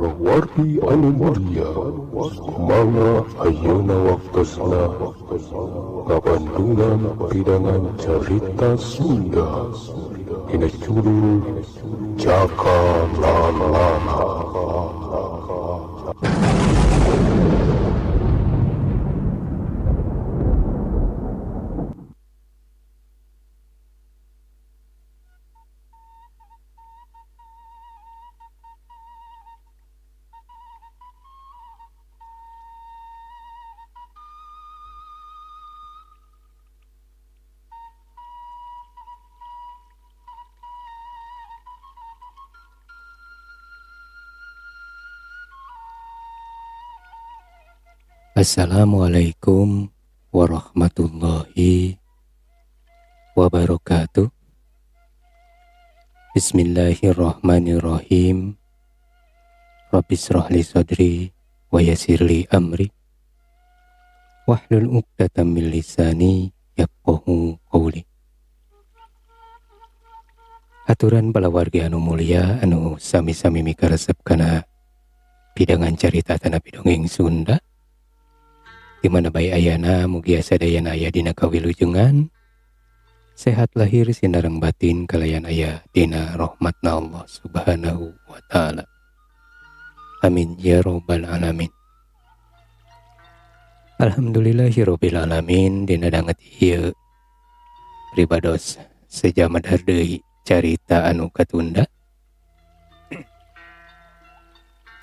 Palawargi anu mulia, sumangga ayeuna waktosna ngabandungan pidangan carita Sunda dina judul Jaka Lalana. Assalamualaikum warahmatullahi wabarakatuh. Bismillahirrahmanirrahim. Rabbi israh li sadri wa yassir li amri wahlul 'uqdatam min lisani yafqahu qawli. Aturan palawargi anu mulia anu sami-sami mikaresep kana pidangan carita tanapi dongeng Sunda. Di mana bae ayana mugia sadayana aya dina kawilujengan sehat lahir sinareng batin kalayan aya dina rahmatna Allah Subhanahu wa taala. Amin ya robbal alamin. Alhamdulillahirabbil alamin dina danget ieu pribados sejamadar deui carita anu katunda.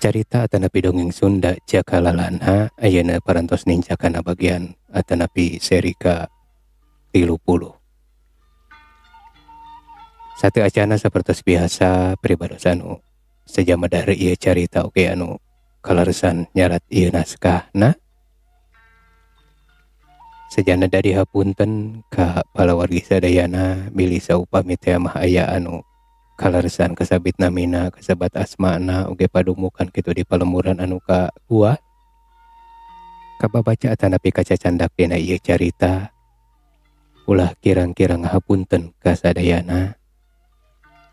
Carita atanapi dongeng Sunda Jaka Lalana ayeuna parantos nincakana bagian atanapi seri ka 30. Satu acana sapertos biasa pribados anu sejamadar ieu carita oge anu kaleresan nyarat ieu naskahna. Sejana dari hapunten ka palawargi sadayana bilih saupami teh mah aya anu kaleresan kasabit namina kasebat asmana oge padumukan kitu di palemuran anu ka gua kababaca atanapi kacacandak dina ieu carita ulah kirang-kirang hapunten ka sadayana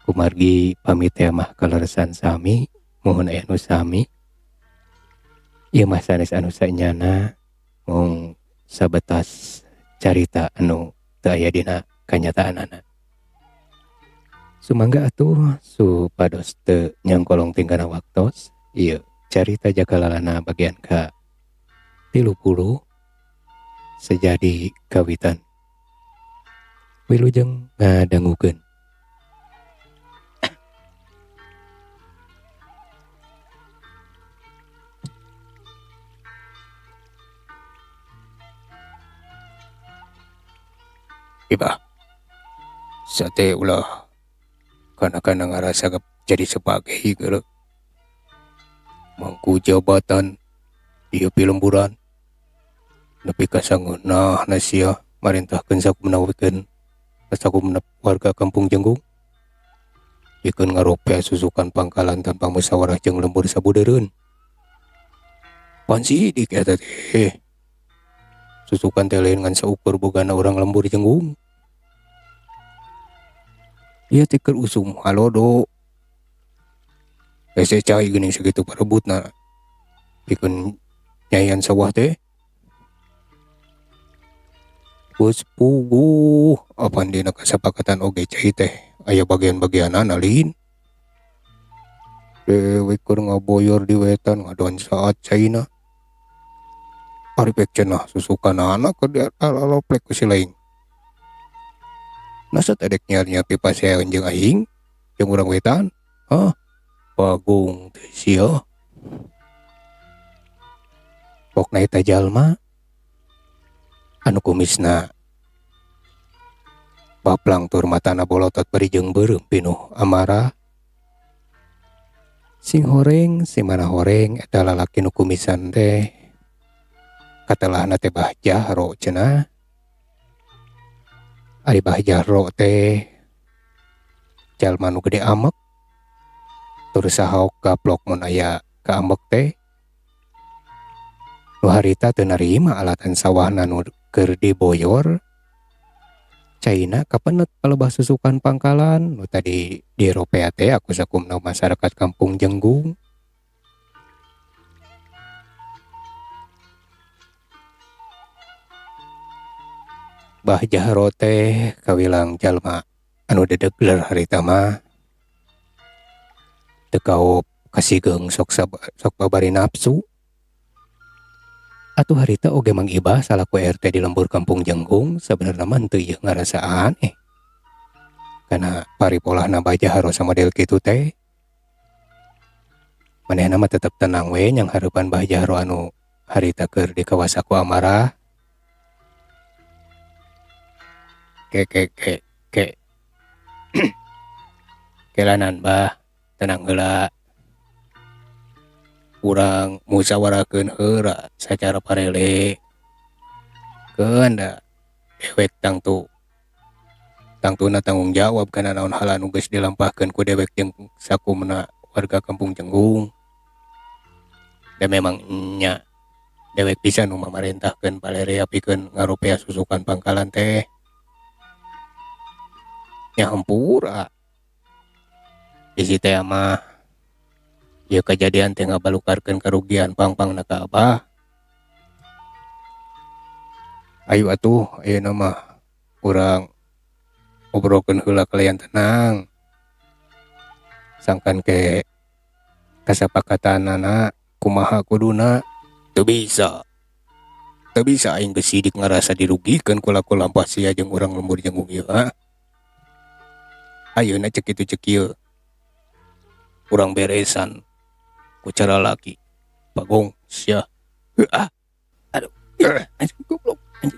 kumargi pamit teh mah kaleresan sami mohon aya nu sami ieu mah sanes anu sanyana mung sabetas carita anu teu aya dina kanyataanana. Sumangga atuh supados teu nyangkolong tingkana waktos ieu carita Jaka Lalana bagian ka 30 sejadi kawitan. Wilujeng ngadangukeun. Ibah, sate ulah kana-kana ngarasa jadi sebagai geuleuh. Mangku jabatan ieu pilemburan nepi ka sangeunah sia marintahkeun sakumna sakumna warga kampung Jenggung pikeun ngaropea susukan pangkalan tanpa musyawarah jeung lembur sabudeureun. Pan sidik eta teh. Susukan teh lain ngan saukur bogana urang lembur Jenggung. Ieu teh keur usum halodo. Hese cai geuning sakitu parebutna pikeun nyayan sawah teh. Geus puguh apan dina kasapakatan oge cai teh aya bagian-bagianana lin. Dewe keur ngaboyor di wetan ngadon saat caina. Ari pek cenah susukanana keur dialoplek ku si laing. Nasa tadek nyar-nyar pipasean jeung aing jeung urang wetan? Hah? Bagong teh sia. Pokna eta jalma anu kumisna baplang tur matana bolotot bari jeung beureum pinuh amarah. Sing horeng si mana horeng eta lalaki nu kumisan teh katelahna teh Bah Jahro cenah. Ari Bah Jahro teh jalma nu gede amek tur sahaok gaplok mun aya kaambek teh. Nu harita teu narima alatan sawahna nu keur diboyor. Caina kapenet palebah susukan pangkalan nu tadi diropea teh aku sakumna masyarakat kampung Jenggung. Bah Jahro teh kawilang jalma anu dedegler harita mah. Teu kaop kasigeung sok sok babari nafsu. Atuh harita oge Mang Ibah salaku RT di lembur Kampung Jenggung sabenerna mah henteu ieu ngarasa aneh. Kana paripolahna Bah Jahro samodel kitu teh. Manehna mah tetep tenang we nyang hareupan Bah Jahro anu harita keur dikawasa ku amarah. Ke ke ke ke. Kelanan Bah, tenang heula. Urang musyawarahkeun heula sacara parele. Keun da dewek tangtuna tanggung jawab kana naon hal anu geus dilampahkeun ku dewek jeung sakumna warga Kampung Jenggung. Da memang nya dewek pisan nu mamarentahkeun palere pikeun ngaropea susukan pangkalan teh. Nya hampura. Bisi teh mah ieu kajadian teh ngabalukarkeun karugian pang-pangna ka Abah. Ayu atuh ayeuna mah urang obrolkeun heula kalayan tenang. Sangkan ke kasapakatanana kumaha kuduna teu bisa. Teu bisa aing geus sidik ngarasa dirugikeun ku laku lampah sia jeung urang lembur Jenggung ieu ha. Ayeuna cek kitu cek ieu. Urang beresan ku cara laki. Bagong sia. Heuah. Aduh. Anjing goblok. Anjing.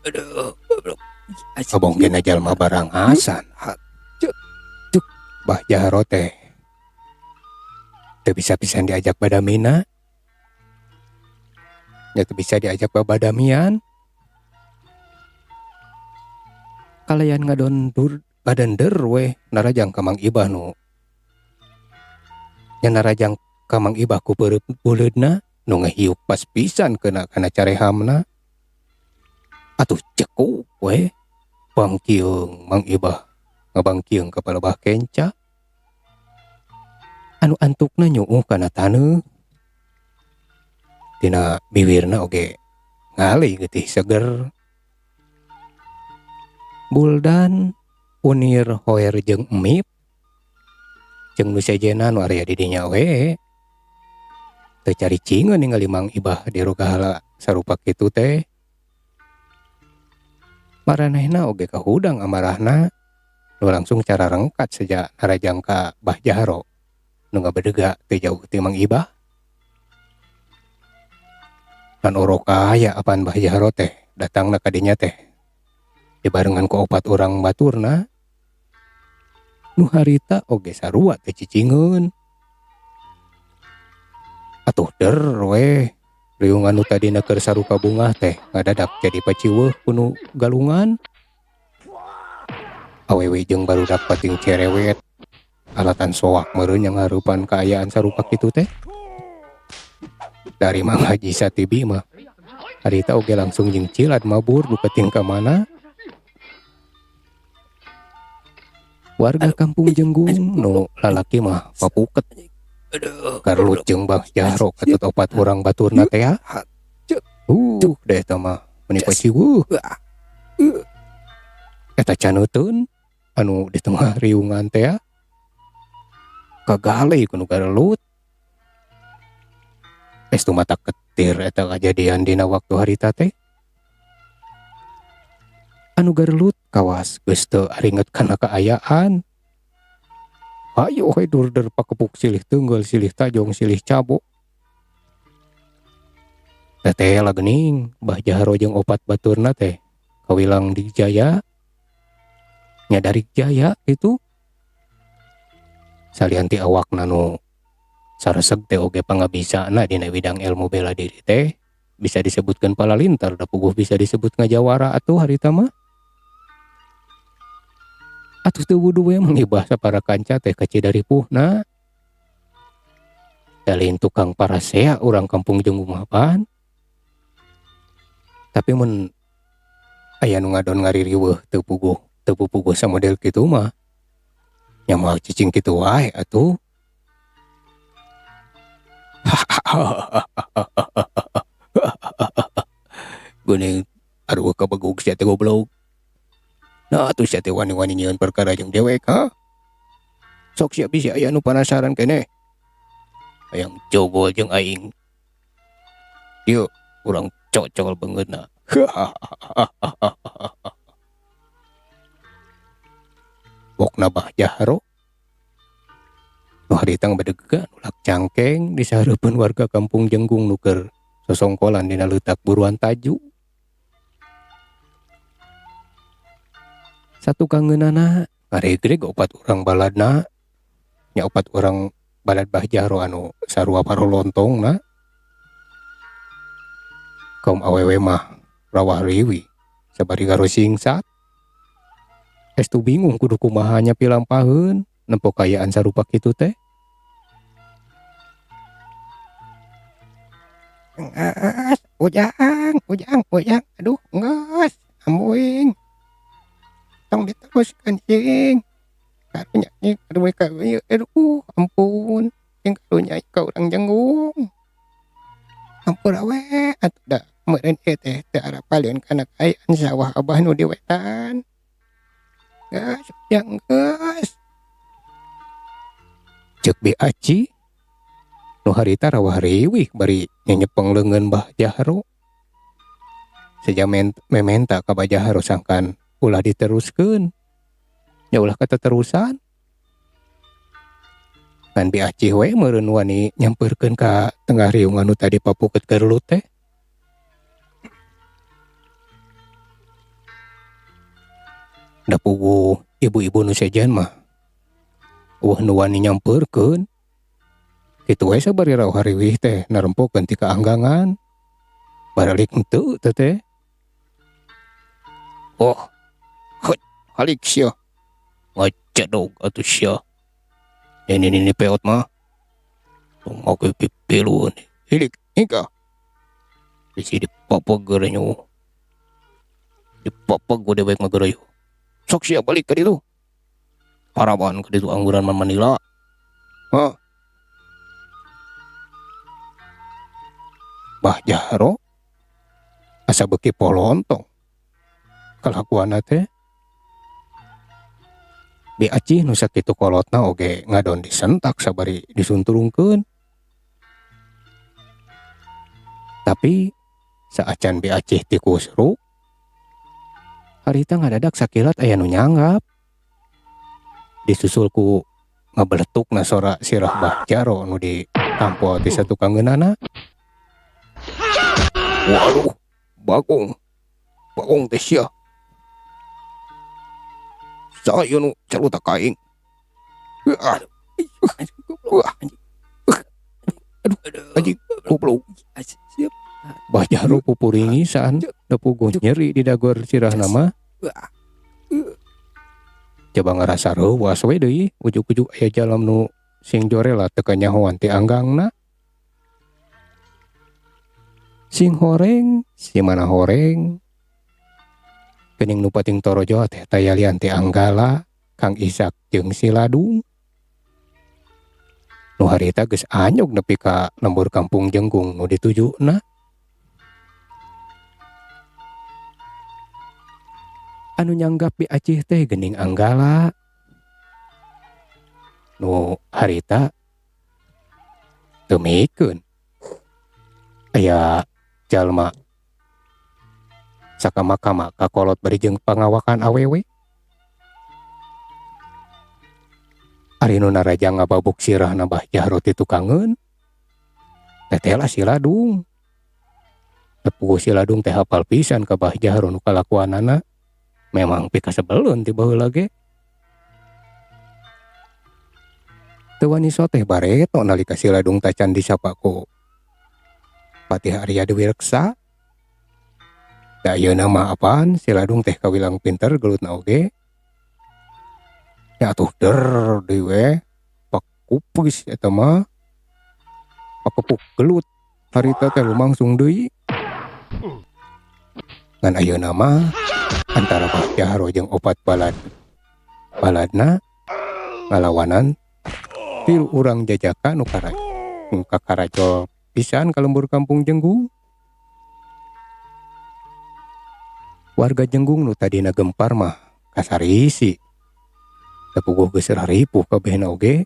Aduh, goblok. Abong ge jalma barang asan. Cuk. Cuk. Bah Jahro teh. Teu bisa pisan diajak badamina. Nya teu bisa diajak babadamian. Kalayan ngadon dur badender weh narajang ka Mang Ibah nu. Nya narajang ka Mang Ibah ku peureub beuleudna nu ngahiuk pas pisan keuna kana carehamna. Atuh cekuk weh bangkieung Mang Ibah ngabangkieung ka palebah kenca. Anu antukna nyuuh kana taneuh. Tina biwirna oge ngali getih seger. Buldan Unir Hoer jeung Emip jeung nu sejenna nu area di dinya we. Teu caricingeun ningali Mang Ibah di rogahala sarupa kitu teh. Maranehna oge kahudang amarahna nu langsung cara rengkat seja narajang ka Bah Jahro nu ngabedega teu jauh ti Mang Ibah. Pan orok aya apan Bah Jahro teh datangna ka dinya teh dibarengan ku opat urang baturna. Nu harita oge sarua teh cicingeun. Atuh der weh riungan nu tadina keur sarupa bungah teh ngadadak jadi paciweuh ku nu galungan. Awewe jeung barudak pating cerewet alatan soak meureun nya ngahareupan kaayaan sarupa kitu teh. Dari Mang Haji Satibi mah harita oge langsung jeung cilat mabur duka ting ka mana. Warga Kampung Jenggung nu lalaki mah papuket karlut jeung Bah Jahro katut opat urang baturna teh ya. Deh eta mah meni paciweuh. Eta caneuteun anu di tengah riungan teh ya. Kagale ku nu garelut. Estu mata ketir eta kajadian dina waktu harita teh. Anu garelut kawas geus teu aringet kana kaayaan. Hayo we durder pakepuk silih teunggeul silih tajong silih cabok. Teteh lah geuning Bah Jahro jeung opat baturna teh kawilang dijaya nya darik jaya kitu. Salian ti awakna nu sareseg teh oge pangabisana dina widang ilmu bela diri teh bisa disebutkeun palalintar da puguh bisa disebut ngajawara atuh harita mah. Atuh teu wudu we Mang Ibah sapara kanca teh kacida ripuhna. Dalin tukang parasea urang kampung Jenggung mah pan. Tapi mun aya nu ngadon ngaririweuh teu puguh, teu pupuguh samodel kitu mah. Nya moal cicing kitu wae atuh. Geuning Aduh kabegug sia teh goblok. Nah atuh sia teh wani-wani nyieun perkara jeung dewek ha. Sok sia bisi aya nu panasaran keneh. Hayang jogol jeung aing. Ieu urang cocol beungeutna. Bokna Bah Jahro nu harita ngabadegegan ulak cangkeng di sahareupeun warga kampung Jenggung nu keur sosongkolan dina leutak buruan taju. Satukangeunana ngaregreg opat urang baladna nya opat urang balad Bah Jahro anu sarua parolontongna. Kaum awewe mah rawah riwih sabari garosingsat. Estu bingung kudu kumaha nya pilampaheun nempo kaayaan sarupa kitu teh. Enggeus, ujang, ujang, ujang, aduh enggeus, ambuing. Tong diteruskeun cing. Karunya cing, aduh karunya, aduh ampun. Cing karunya ka urang Jenggung. Ampura we atuh da meureun ieu teh teu arapaleun kana kaayaan sawah abah nu di wetan. Geus, ujang geus. Ceuk Bi Aci nu harita rawah riwih bari nyenyepeng leungeun Bah Jahro. Seja mementa ka Bah Jahro sangkan ulah diteruskeun. Nya ulah kateterusan. Ngan Bi Acih we meureun wani nyampeurkeun ka tengah riung anu tadi papuket gerelut teh. Da puguh ibu-ibu nu sejen mah eueuh nu wani nyampeurkeun. Kitu we sabari rauh hariwih teh narempokeun ti kaanggangan. Baralik henteu teh teh. Oh, heut, halik sia. Ngacedog atuh sia. Nini-nini peot mah. Tong make pipilueun. Hilik, hingga. Bisi dipapager nyu. Dipapag ku dewek mah geureuy. Sok sia balik ka ditu. Paraban ka ditu angguran man Manila. Hah? Bah Jahro asa beuki polontong kalakuanna teh. Bi Acih nu sakitu kolotna oge ngadon disentak sabari disunturungkeun. Tapi saacan Bi Acih ti kusru, harita ngadadak sakilat aya nu nyanggap. Disusul ku ngabeletukna sora sirah Bah Jaro nu ditampo ti satukangeunana. Waduh, Bagong. Bagong teh sia. Saha ieu nu caruta ka aing? Wah, aduh, anjing, goblok. Bah Jaro pupuringisan, da puguh nyeri di dagor sirahna mah. Coba ngarasa reuwas we deui, ujug-ujug aya jalam nu sing jorela teu kanyahoan ti anggangna. Sing horeng, si mana horeng. Geuning nu pating torojo teh tayalian ti Anggala, Kang Isak jeung si Ladung. Nu harita geus anyog nepi ka lembur kampung Jenggung nu ditujuna. Anu nyanggap Bi Acih teh geuning Anggala. Nu harita teu mikeun. Aya jalma sakama-kama kakolot bari jeung pangawakan awewe. Ari nu naraja ngababuk sirahna Bah Jahro ti tukangeun. Teteh lah si Ladung. Tepuguh si Ladung teh hafal pisan ka Bah Jahro nu kalakuanana. Memang pikasebeleun ti baheula ge. Teu wani soteh bareto nalika si Ladung tacan disapa ku Patih Arya Dewi Reksa. Da ayeuna mah apaan si Ladung teh kawilang pinter gelutna oge. Ya atuh der deui we pakupis eta mah. Pakepuk gelut harita teh lumangsung deui. Ngan ayeuna mah antara Bah Jahro jeung opat balad. Baladna ngalawanan tilu urang jajaka nu kakarajol pisan ka lembur kampung Jenggung. Warga Jenggung nu tadina gempar mah kasarisi. Da puguh geus raripuh kabehna oge.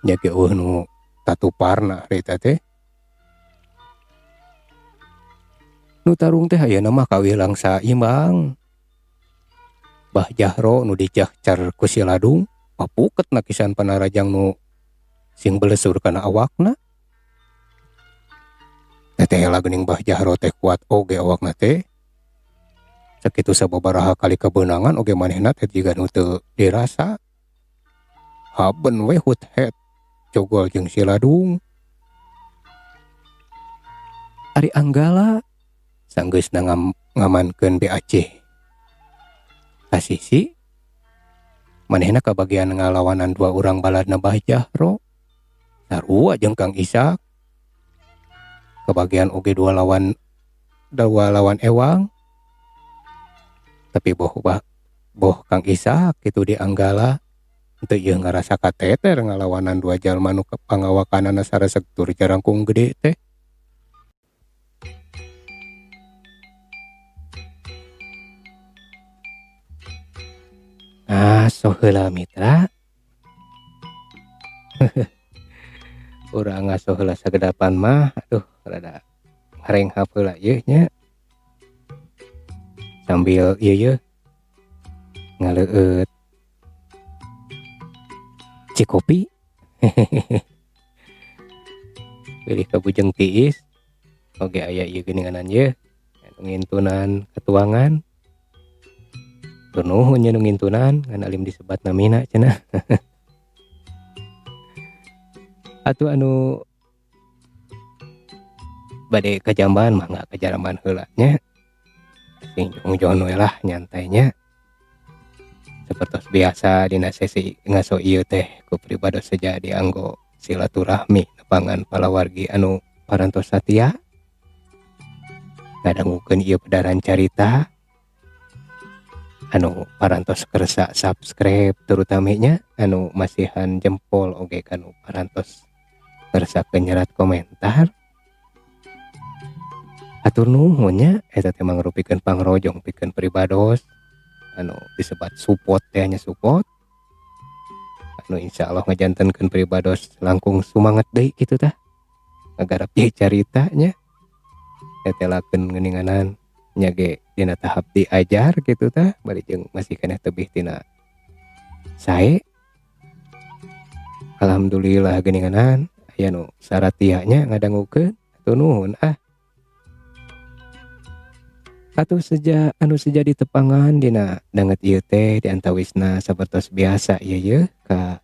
Nya ge eueuh nu tatuparna harita teh. Nu tarung teh ayeuna mah kawih langsa imbang. Bah Jahro nu dijahcar ku si Ladung papuket nakisan panarajang nu sing belesur kana awakna. Teteh geuning Bah Jahro teh kuat oge awakna teh. Sakitu sababaraha kali kebenangan oge manehna teh jiga nu teu dirasa. Haben we hut het cogol jeung si Ladung. Ari Anggala sanggeusna ngamankeun BAC. Kasisi manehna kabagian ngalawanan dua urang baladna Bah Jahro. Sarua jeung Kang Isak. Kebagian oge dua lawan ewang. Tapi boh Kang Isak kitu di Anggala teu ieu ngarasa kateter ngalawanan dua jalma nu pangawakanana sareseg tur jarangkung gede teh. Ah, so heula mitra. Urang ngaso heula sagedapan mah, aduh rada ngarenghap heula ieu nya. Sambil ieu ye ngaleueut cikopi. Pilih ka bujeng tiis. Oge aya ieu geuninganan ye nu ngintunan katuangan. Tur nuhun nya nu ngintunan ngan alim disebat namina cenah. Atuh anu bade kajamban mah nggak kajamban heula nya. Sing jongjon we lah nyantainya. Seperti biasa dina sesi ngaso ieu teh ku pribados seja dianggo silaturahmi nepangan palawargi anu parantos satia ngadangukeun ieu pedaran carita anu parantos kersa subscribe terutamanya anu masihan jempol oge kanu parantos kersa nyerat komentar. Hatur nuhun nya eta teh mangrupikeun pangrojong pikeun pribados anu disebat support teh nya support anu insyaallah ngajantenkeun pribados langkung sumanget deui kitu tah ngagarap ieu carita nya tetelakeun geuninganan nya ge dina tahap diajar kitu tah bari jeung masih keneh tebih tina sae. Alhamdulillah geuninganan aya nu saratia nya ngadangukeun hatur nuhun ah. Atuh seja anu seja ditepangan dina danget ieu teh di antawisna sapertos biasa ieu ye ka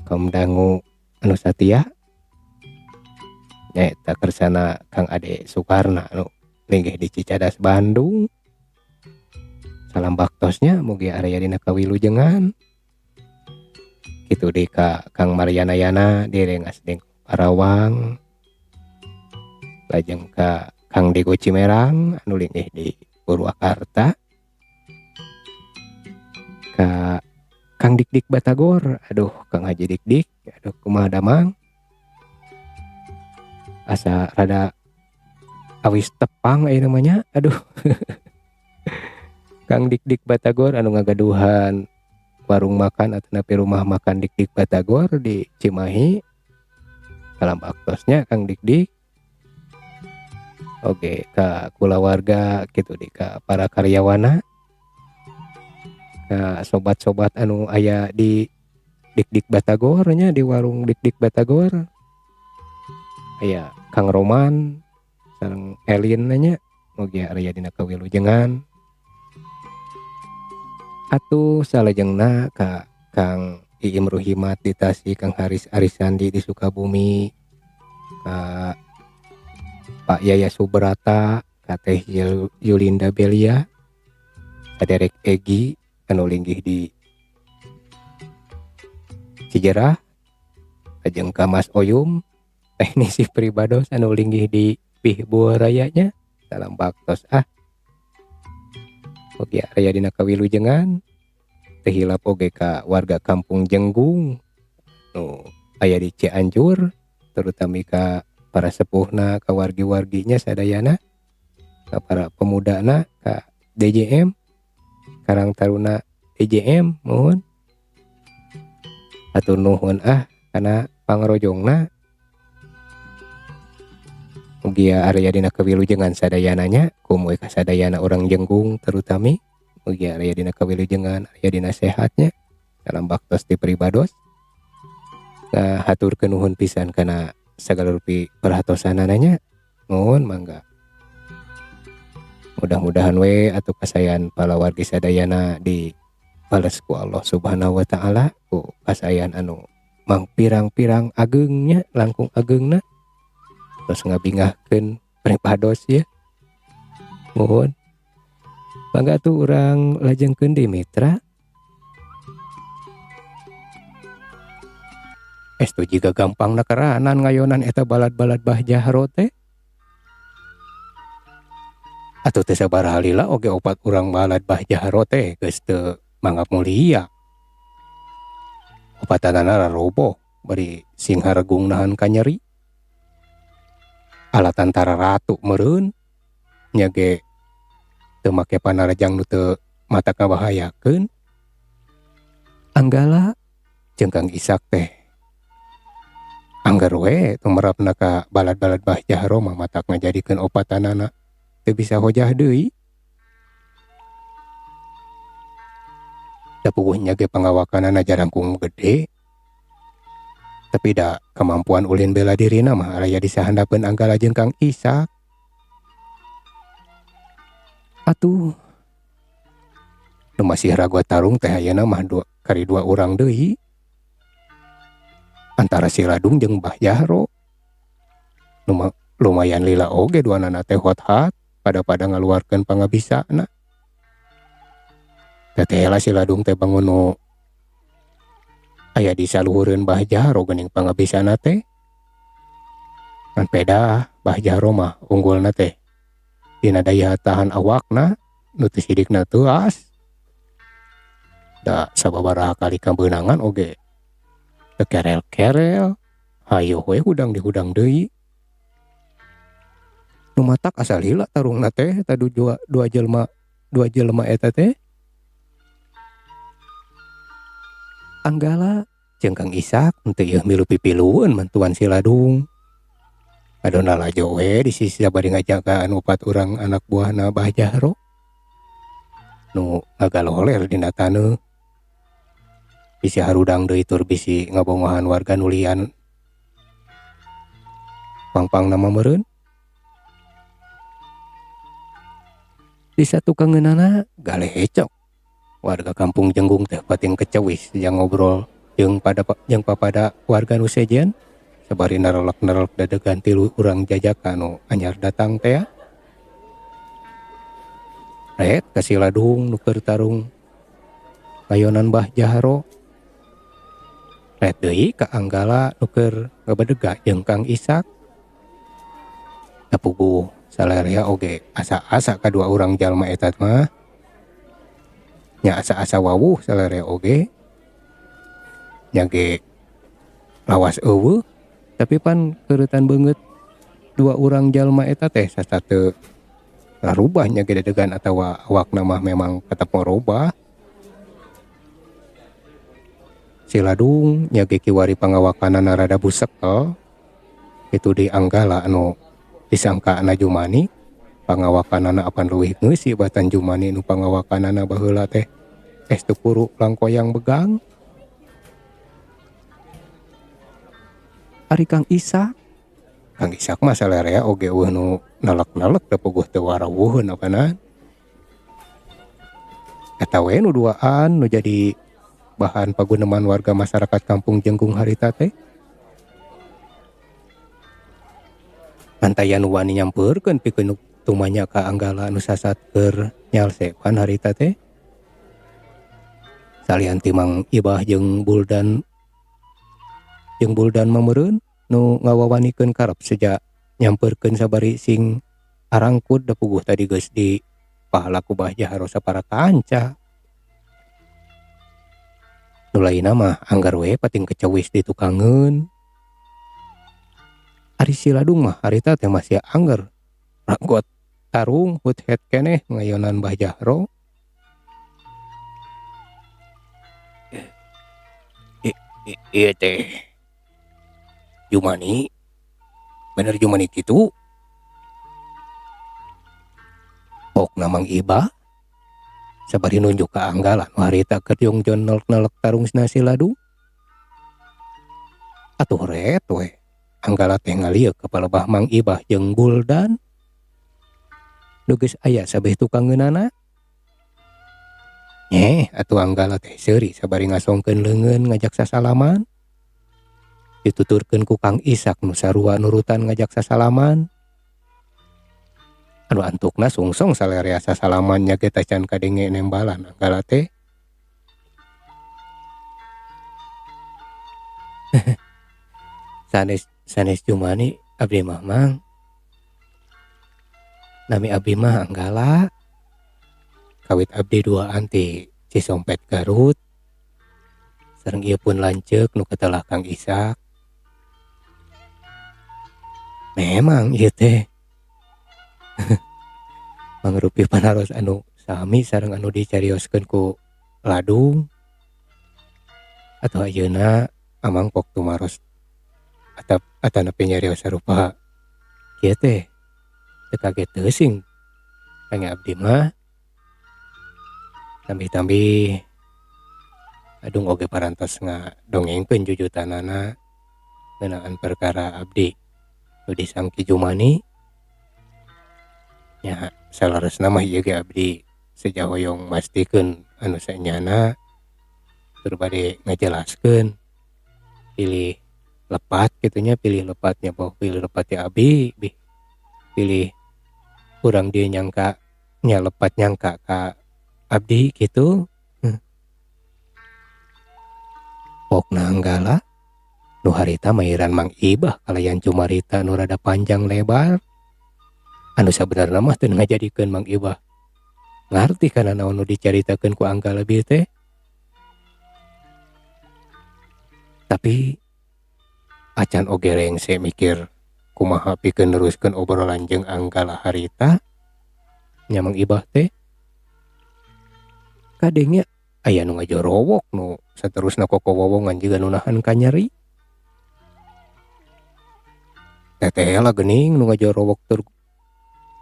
kaum dangu anu satia nyaeta kersana Kang Ade Sukarna anu linggih di Cicadas Bandung. Salam baktosnya mugi area dina kawilujengan. Kitu deui ka Kang Mariana Yana di Rengas Dengklok Karawang. Lajeng ka Kang Digo Cimerang anu linggih di Purwakarta. Ka Kang Dikdik Batagor, aduh Kang Haji Dikdik, aduh kumaha damang. Asa rada awis tepang aya namanya, aduh. Kang Dikdik Batagor anu ngagaduhan warung makan atau napi rumah makan Dikdik Batagor di Cimahi. Salam baktosnya Kang Dikdik. Oke, ka kulawarga kitu di ka para karyawana. Ka sobat-sobat anu aya di Dikdik Batagor nya di warung Dikdik Batagor. Aya Kang Roman sareng Elin nya mugi aya dina kawilujengan. Atuh salajengna ka Kang Iim Ruhimat di Tasik, Kang Haris Arisandi di Sukabumi, ka Pak Yaya Subrata, ka Teh Yulinda Belia, Saderek Egi anu linggih di Cijerah, lajeng ka Mas Oyum, teknisi pribados anu linggih di Pihbua Raya nya. Salam baktos ah. Oke, aya dina kawilujengan. Teu hilap oge ka warga kampung Jenggung nu aya di Cianjur, terutama ka para sepuhna, ka wargi-warginya sadayana. Ka para pemudana ka DJM, Karang Taruna DJM muhun. Hatur nuhun ah kana pangrojongna. Mugia area dina kawilujengan sadayana nya, komo ka sadayana urang Jenggung terutami. Mugia area dina kawilujengan, area dina sehatnya. Salam baktos ti pribados. Nah, haturkeun nuhun pisan kana sagala rupi perhatosanana nya. Nuhun mangga. Mudah-mudahan we atuh kasayan palawargi sadayana dibales ku Allah Subhanahu wa taala ku kasayan anu mangpirang-pirang ageungnya, langkung ageungna. Terus ngabingahkeun pribados ya. Nuhun. Mangga atuh urang lajengkeun di mitra. Estu jiga gampang nakeranan ngayonan eta balad-balad Bah Jahro teh. Atuh teh sabaraha lila oge opat urang balad Bah Jahro teh geus teu manggap mulia. Opatanana raroboh bari sing haregung nahan kanyeri. Ala tantara ratu meureun nya ge teu make panarajang nu teu mata kabahayakeun. Anggala jeung Kang Isak teh angger we tumerapna ka balad-balad Bah Jahro mah matak ngajadikeun opatanana teu bisa hojah deui. Da puguh nya ge pangawakanana jarangkung gede. Tapi da kemampuan ulin bela dirina mah aya di sahandapeun Anggala jeung Kang Isak. Atuh nu masih ragu tarung teh ayeuna mah kari dua urang deui. Antara si Ladung jeung Bah Jahro. Lumayan lila oge duanana teh hot-hat pada-pada ngaluarkeun pangabisana. Teteh lah si Ladung teh bangun nu aya di saluhureun Bah Jahro geuning pangabisana teh. Ngan pedah Bah Jahro mah unggulna teh dina daya tahan awakna nu teu sidikna teuas. Da sababaraha kali kabeunangan oge teu kerel-kerel, hayoh we hudang dihudang deui. Nu matak asal lila tarungna teh tadu dua jelema eta teh. Anggala jeung Kang Isak henteu ieu milu pipilueun mantuan si Ladung. Adona lalajo we di sisi bari ngajagaan opat urang anak buahna Bah Jahro. Nu ngagaloler dina taneuh. Bisi harudang deui tur bisi ngabongohan warga nulian. Pangpangna mah meureun. Di satukangeunana galehecok. Warga kampung Jenggung teh pating kecewis jeung ngobrol jeung papada warga nu sejen sabari narelek-narelek dadegan tilu urang jajaka nu anyar datang teh. Ret ka si Ladung nu keur tarung layonan Bah Jahro. Ret deui ka Anggala nu keur ngabedega jeung Kang Isak. Tapuguh salarea oge asa-asa kadua urang jalma eta mah. Nya asa-asa wawuh salarea oge. Nya ge lawas eueuh tapi pan keuretan beungeut dua urang jalma eta teh sasate larubah nya ge dedegan atawa awakna mah memang tetep morobah. Si Ladung nya ge kiwari pangawakanana rada busekel. Itu di Anggala anu disangkana Jumani pangawakanana apan leuwih ngeusi batan Jumani nu pangawakanana baheula teh es teu puru langkoyang begang. Ari Kang Isak, Kang Isak mah salarea oge eueuh nu nelek-nelek da puguh teu warawuheun apanan. Eta we nu duaan nu jadi bahan paguneman warga masyarakat kampung Jenggung harita teh. Antaya nu wani nyampeurkeun pikeun tumanya ka Anggala nu sasat keur nyalsepan harita teh. Salian ti Mang Ibah jeung Buldan mah meureun nu ngawawanikeun karep seja nyampeurkeun sabari sing arangkud da puguh tadi geus di pahala ku Bah Jahro sapara kanca. Nu lainna mah anggar we pating kecewis di tukangeun. Ari si Ladung mah harita teh masih angger ranggot tarung hut-het keneh ngayonan Bah Jahro. Ieu teh Jumani, bener Jumani kitu? Pokna Mang Ibah sabari nunjuk ka Anggala nu harita keur jongjon nelek-nelek tarung si Ladung. Atuh ret we Anggala teh ngalieu ka palebah Mang Ibah jeung Buldan. Nu geus aya sabeh tukangeunana. Nyeh atuh Anggala teh seuri sabari ngasongkeun leungeun ngajak sasalaman. Dituturkeun ku Kang Isak nu sarua nurutan ngajak sasalaman. Anu antukna sungsong salerea sasalaman nya ge tacan kadenge nembalan Anggala teh. Sanes sanes Jumani abdi mah Mang. Nami abdi mah Anggala. Kawit abdi duaan ti Cisompet Garut. Sareng ieu pun lanceuk nu katelah Kang Isak. Memang ieu teh mangrupi panaros anu sami sareng anu dicarioskeun ku Ladung. Atau ayeuna Amang pok tumaros atap atanapi nyarios sarupa kieu teh teu kaget teuing kangge abdi mah. Tambih-tambih Adung oge parantos ngadongengkeun jujutanana ngeunaan perkara abdi nu disangki Jumani. Nya saleresna mah ieu ge abdi seja hoyong mastikeun anu sanyana tur bade ngajelaskeun pilih lepat kitu nya, pilih lepatnya boh pilih lepat ti abi bih pilih urang dieu nyangka nya lepat nyangka ka abdi kitu. Pokna Anggala nu harita mairan Mang Ibah kalayan cumarita nu rada panjang lebar. Anu sabenerna mah teu ngajadikeun Mang Ibah ngarti kana naon nu dicaritakeun ku Anggala bieu teh. Tapi acan oge rengse mikir kumaha pikeun neruskeun obrolan jeung Anggala harita nya Mang Ibah teh. Kadenge aya nu ngajorowok nu saterusna kokowowongan jiga nu nahan kanyeri. Teteh lah geuning nu ngajorowok tur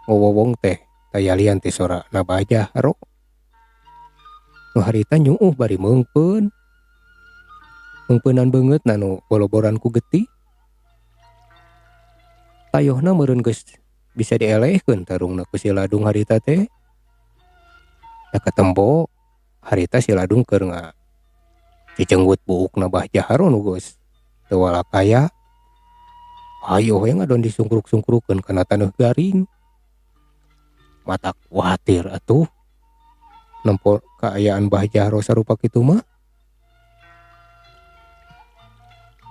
ngowowong teh tayalian ti sora na Bah Jahro. Nu harita nyuuh bari meungpeun. Meungpeunan beungeutna nu boloboran ku getih. Tayohna meureun geus bisa dielehkeun tarungna ku si Ladung harita teh. Da katempo harita si Ladung keur ngacicenggut buukna Bah Jahro nu geus teu walakaya. Hayoh we ngadon disungkruk-sungkrukeun kana taneuh garing. Mata kuatir atuh nempo kaayaan Bah Jahro sarupa kitu mah.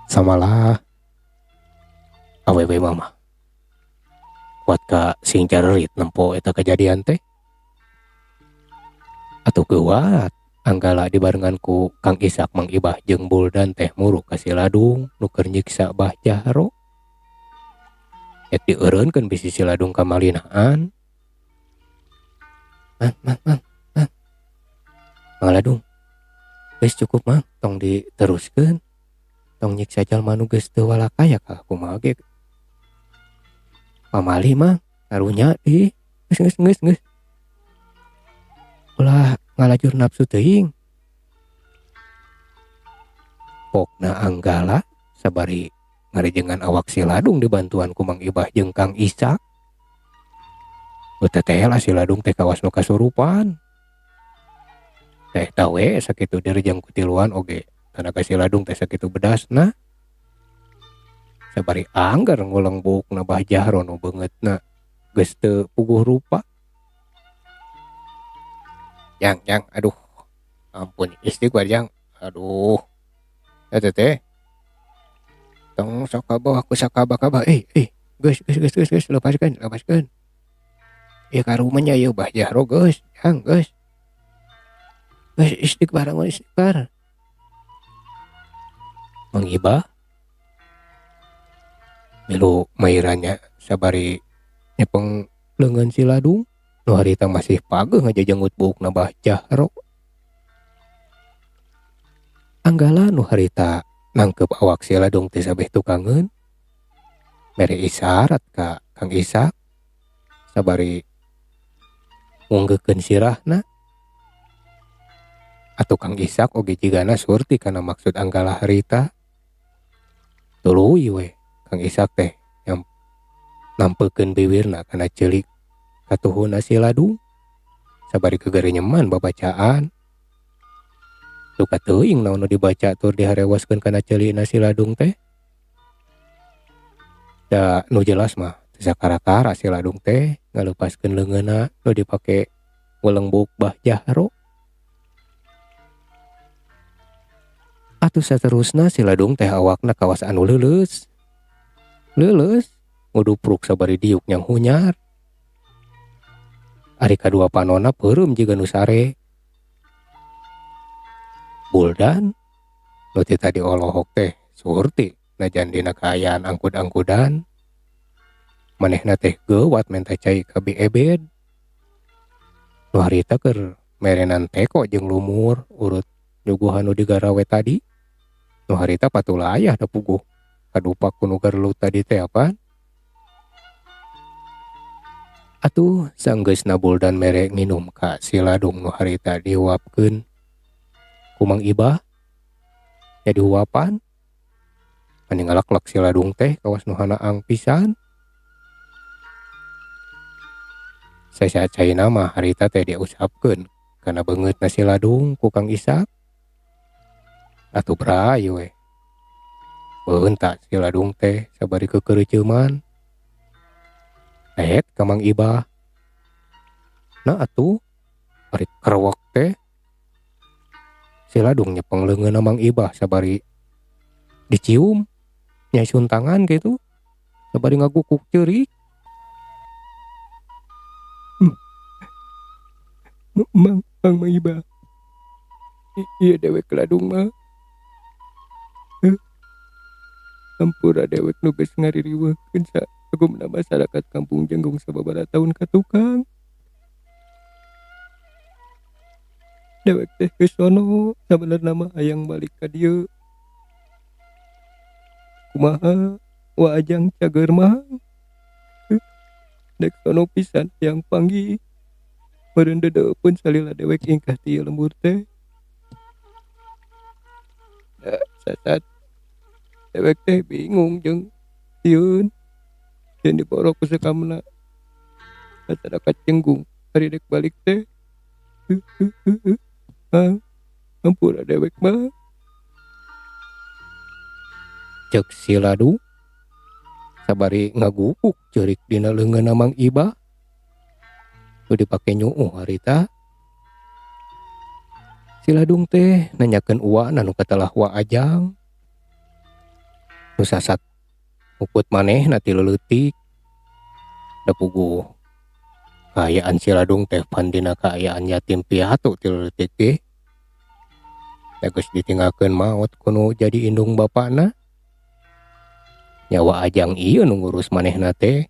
Samalah awewe mah kuat ka sing carerit nempo eta kejadian teh. Atuh geuwat Anggala dibarengan ku Kang Isak Mang Ibah jeung Buldan teh muruk ka si Ladung nu keur nyiksa Bah Jahro. Ek dieureunkeun bisi si Ladung kamalinaan. Mang, mang, mang, mang. Mang Ladung, geus cukup mang, tong diteruskeun. Tong nyiksa jalma nu geus teu walakaya ka kumaha ge. Pamali mang, karunya ih, geus geus geus geus. Ulah ngalajur nafsu teuing. Pokna Anggala sabari ngarejengan awak si Ladung dibantuan ku Mang Ibah jeung Kang Isak. Teteh lah si Ladung teh kawas nu kasurupan. Teh tawe sakitu direjang ku tiluan oge tanaga si Ladung teh sakitu bedasna. Sabari anggar nguleng buukna Bah Jahro nu beungeutna geus teu puguh rupa. Jang, jang, aduh. Ampun istighfar jang. Aduh. Eta teh. Tong sok kabawa ku sakaba-kaba. Geus geus geus geus geus lepaskeun, lepaskeun. Ieu karumanya ieu Bah Jahro geus, jang geus. Geus istighfar istighfar. Mang Ibah milu mairannya sabari nyepeng leungeun si Ladung nu harita masih pageuh ngajajenggut buukna Bah Jahro. Anggala nu harita nangkep awak si Ladung teh sabeh tukangeun mere isyarat ka Kang Isak sabari ngunggeukeun sirahna. Atuh Kang Isak oge jigana surti kana maksud Anggala harita. Tuluy we Kang Isak teh yang nampekeun biwirna kana ceulik katuhuna si Ladung sabari kegerenyeman babacaan. Duka teuing naon nu dibaca tur diharewaskeun kana ceulina si Ladung teh. Da nu jelas mah teu sakara-kara si Ladung teh ngalepaskeun leungeunna nu dipake weleng buuk Bah Jahro. Atuh saterusna si Ladung teh awakna kawas anu leuleus. Leuleus ngudupruk sabari diuk nyang hunyar. Ari kadua panonna peureum jiga nu sare. Buldan nu ti tadi olohok teh surti najan dina kaayaan angkud-angkudan. Manehna teh geuwat menta cai ka Bi Ebed. Nu harita keur merenan teko jeung lumur urut nyuguhan nu digarawe tadi. Nu harita patulayah da puguh kadupak ku nu garelu tadi teh apaan. Atuh sanggeusna Buldan mere nginum ka si Ladung nu harita dihuapkeun ku Mang Ibah. Nya dihuapan mani ngalaklak si Ladung teh kawas nu hanaang pisan. Sesa caina mah harita teh diusapkeun kana beungeutna si Ladung ku Kang Isak. Atuh bray we. Beunta si Ladung teh sabari kekereuceuman. Lehet ka Mang Ibah. Nah atuh ari kerewek teh si Ladung nyepeng leungeunna Mang Ibah sabari dicium nyai suntangan gitu sabari ngagukuk ceurik. Mang, Mang Ibah. Ieu dewek Ladung mah. Hampura dewek nu geus ngaririweuhkeun sagumna masyarakat kampung Jenggung sababaraha taun ka tukang. Dewek teh geus sono sabenerna mah hayang balik ka dieu. Kumaha Wa Ajang cager mah. Dek sono pisan hayang panggih. Meureun dedeupeun salila dewek ingkah ti ieu lembur teh. Da sasat dewek teh bingung jeung sieun. Sieun diborok ku sekamna masyarakat Jenggung ari dek balik teh. Mang, hampura dewek mah. Ceuk si Ladung sabari ngaguguk ceurik dina leungeunna Mang Ibah. Nu dipake nyuuh harita. Si Ladung teh nanyakeun uwana nu katelah Wa Ajang. Nu sasat muput manehna ti leuletik. Da puguh kaayaan si Ladung teh pan dina kaayaan yatim piatu ti leuletik ge. Da geus ditinggalkeun maot ku nu jadi indung bapana. Nyawa Ajang ieu nu ngurus manehna teh.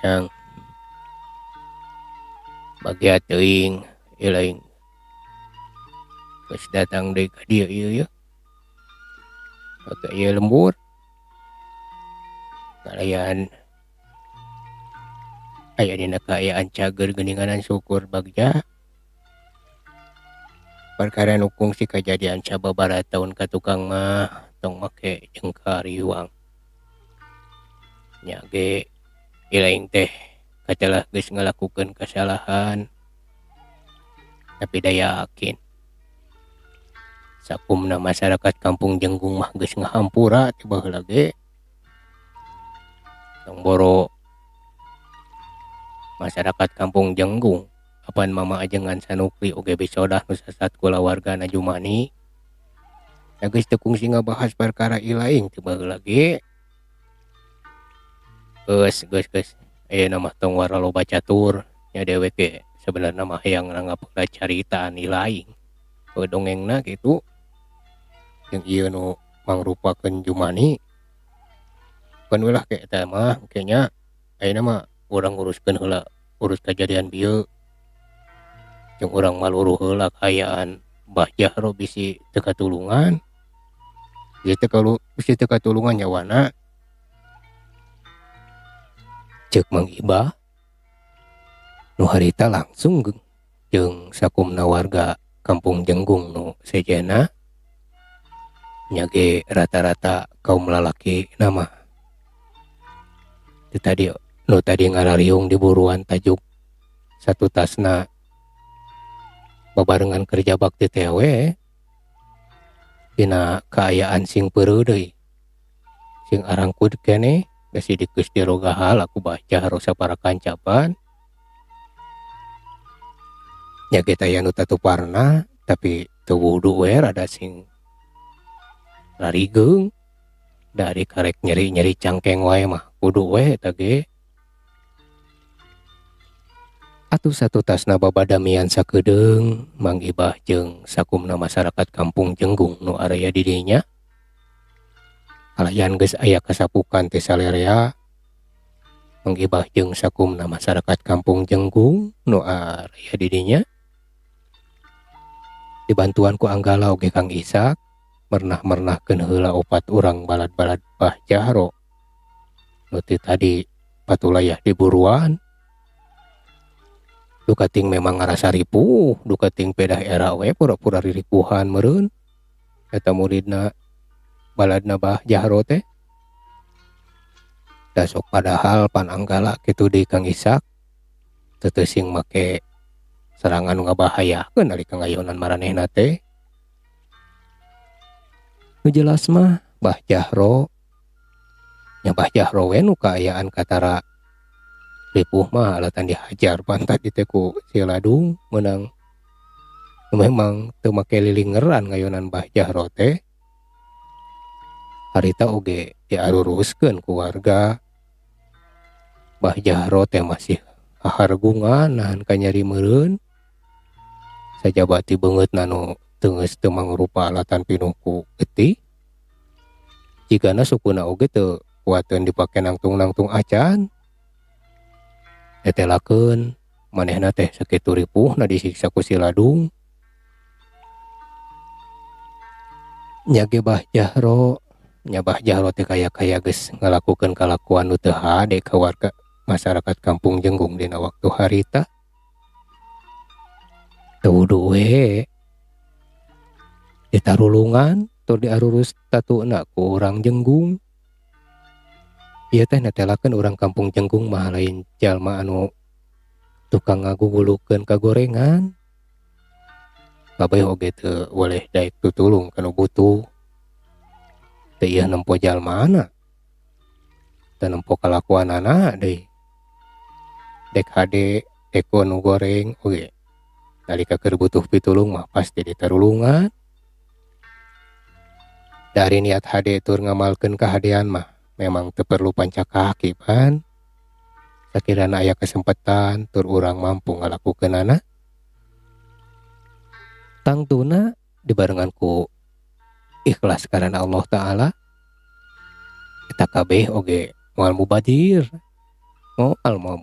Jang. Bagia teuing ilaing. Geus datang deui ka dieu ieu ye. Ka ieu lembur. Kalayan aya dina kaayaan cager geuninganan syukur bagja. Perkara nu kungsi kajadian sababaraha taun ka tukang mah tong make jeung kariwang. Nya ge ilaing teh katelah geus ngalakukeun kasalahan. Tapi da yakin sakumna masyarakat kampung Jenggung mah geus ngahampura ti baheula ge. Tong boro masyarakat kampung Jenggung apan mama ajengan Sanukri oge bisodah nu sasat kulawargana Jumani. Da geus teu kungsi ngabahas perkara ilaing ti baheula ge. Geus geus geus ayeuna mah tong waraloba catur nya dewek ge sebenarna mah hayang nanggap heula caritaan ilaing. Heuh dongengna kitu jeung ieu nu mangrupakeun Jumani. Keun we lah ke eta mah engke nya ayeuna mah urang nguruskeun heula urus kajadian bieu. Jeung urang maluruh heula kaayaan Bah Jahro bisi teu katulungan. Bisi teu katulungan nyawana. Ceuk Mang Ibah nu harita langsung jeung sakumna warga Kampung Jenggung nu sejenna nya ge rata-rata kaum lalaki na mah. Teu tadi nu tadi ngarariung di buruan tajuk satutasna babarengan kerja bakti teh we dina kaayaan sing peureuh deui sing arangkud keneh bisi dikeus dirogaha ku Bah Jahro sapara kancapan nya ge taya nu tatuparna tapi teu wudu we rada sing rarigeung da ari karek nyeri-nyeri cangkeng wae mah kudu we eta ge. Atuh satutasna babadamian sakedeung Mang Ibah jeung sakumna masyarakat Kampung Jenggung nu araya di dinya kalayan geus aya kasapukan ti salerea Mang Ibah jeung sakumna masyarakat Kampung Jenggung nu araya di dinya dibantuan ku Anggala oge Kang Isak mernah-mernahkeun heula opat urang balad-balad Bah Jahro nu ti tadi patulayah di buruan. Duka ting memang ngarasa ripuh, duka ting pedah era we pura-pura riripuhan meureun eta muridna baladna Bah Jahro teh. Da sok padahal pan Anggala kitu deui Kang Isak teu teuing make serangan nu ngabahayakeun ari kangayonan maranehna teh. Nu jelas mah Bah Jahro nya Bah Jahro we nu kaayaan katara ripuh mah alatan dihajar pantat teh ku si Ladung meunang memang teu make lilingeran ngayonan Bah Jahro teh. Harita oge diaruruskeun ku warga. Bah Jahro teh masih hahargungan nahan kanyeri meureun sajaba ti beungeutna nu teunggeus teu mangrupa alatan pinuh ku getih. Jigana sukuna oge teu kuateun dipake nangtung-nangtung acan. Tetelakeun manehna teh sakitu ripuhna disiksa ku si Ladung. Nya ge Bah Jahro, nya Bah Jahro teh kaya-kaya geus ngalakukeun kalakuan nu teu hade ka warga masyarakat Kampung Jenggung dina waktu harita. Teu wudu we ditarulungan tur diarurus tatuna ku urang Jenggung. Ieu teh netelakeun urang Kampung Jenggung mah lain jalma anu tukang ngagugulukeun kagorengan. Kabeh oge teu weleh daek tutulung ka nu butuh. Teu ieu nempo jalmana. Teu nempo kalakuanana deui. Dek hade dek nu goreng oge nalika keur butuh pitulung mah pasti ditarulungan. Dari niat hade tur ngamalkeun kahadean mah memang teu perlu pancak kaki pan. Sakirana aya kesempatan tur urang mampu ngalakukeunana. Tangtuna dibarengan ku ikhlas karena Allah Ta'ala. Eta kabeh oge moal mubadir. Moal moal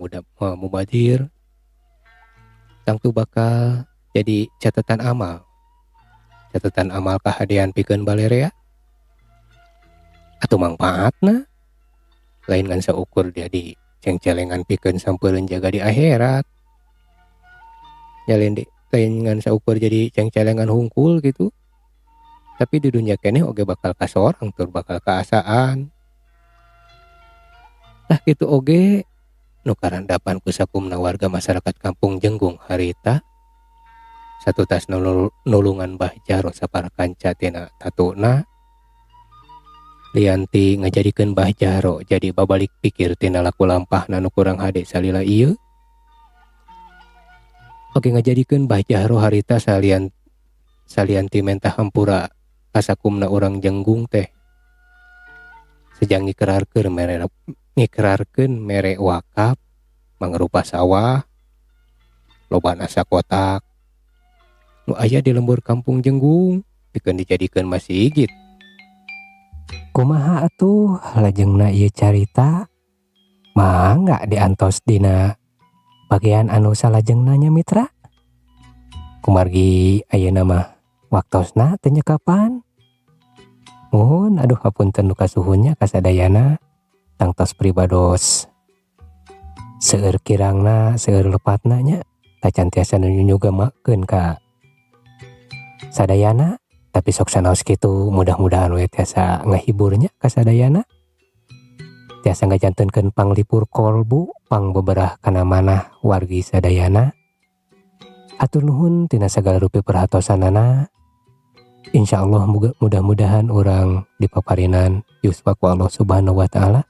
mubadir. Tangtu bakal jadi catatan amal. Catatan amal kahadean pikeun balerea. Atuh mangpaatna lain ngan saukur jadi cengcelengan pikeun sampeureun jaga di akhirat. Nya lain ngan saukur jadi cengcelengan hungkul gitu. Tapi di dunia keneh oge bakal kasorang tur bakal kaasaan. Tah kitu oge nu karandapan ku sakumna warga masyarakat Kampung Jenggung harita satutas nulungan Bah Jahro sapara kanca tina tatuna lianti ngajadikeun Bah Jahro jadi babalik pikir tina laku lampahna nu kurang hade salila ieu. Oge ngajadikeun Bah Jahro harita salianti mentah hampura kasakumna urang Jenggung teh sejang ngikrarkeun mere wakaf mangrupa sawah lobana sakotak nu aya di lembur Kampung Jenggung pikeun dijadikeun masigit. Kumaha atuh lajengna ieu carita? Mangga diantos dina bagian anu salajengna nya mitra. Kumargi ayeuna mah waktosna teu nyekapan. Muhun aduh hapunten nu kasuhun nya kasadayana tangtos pribados seueur kirangna seueur lepatna nya tacan tiasa nu nyugemakeun ka sadayana, tapi sok sanaos kitu mudah-mudahan we tiasa ngahibur nya kasadayana, tiasa ngajantenkeun panglipur kolbu, pangbeberah kana manah wargi sadayana. Hatur nuhun tina sagala rupi perhatosanana. Insyaallah mudah-mudahan urang dipaparinan yuswa ku Allah Subhanahu wa taala.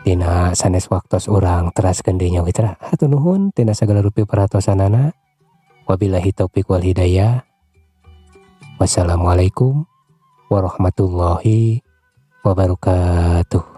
Dina sanes waktos urang teraskeun deui nya mitra. Hatur nuhun tina sagala rupi perhatosanana. Wabillahi taufik wal hidayah. Wassalamualaikum warahmatullahi wabarakatuh.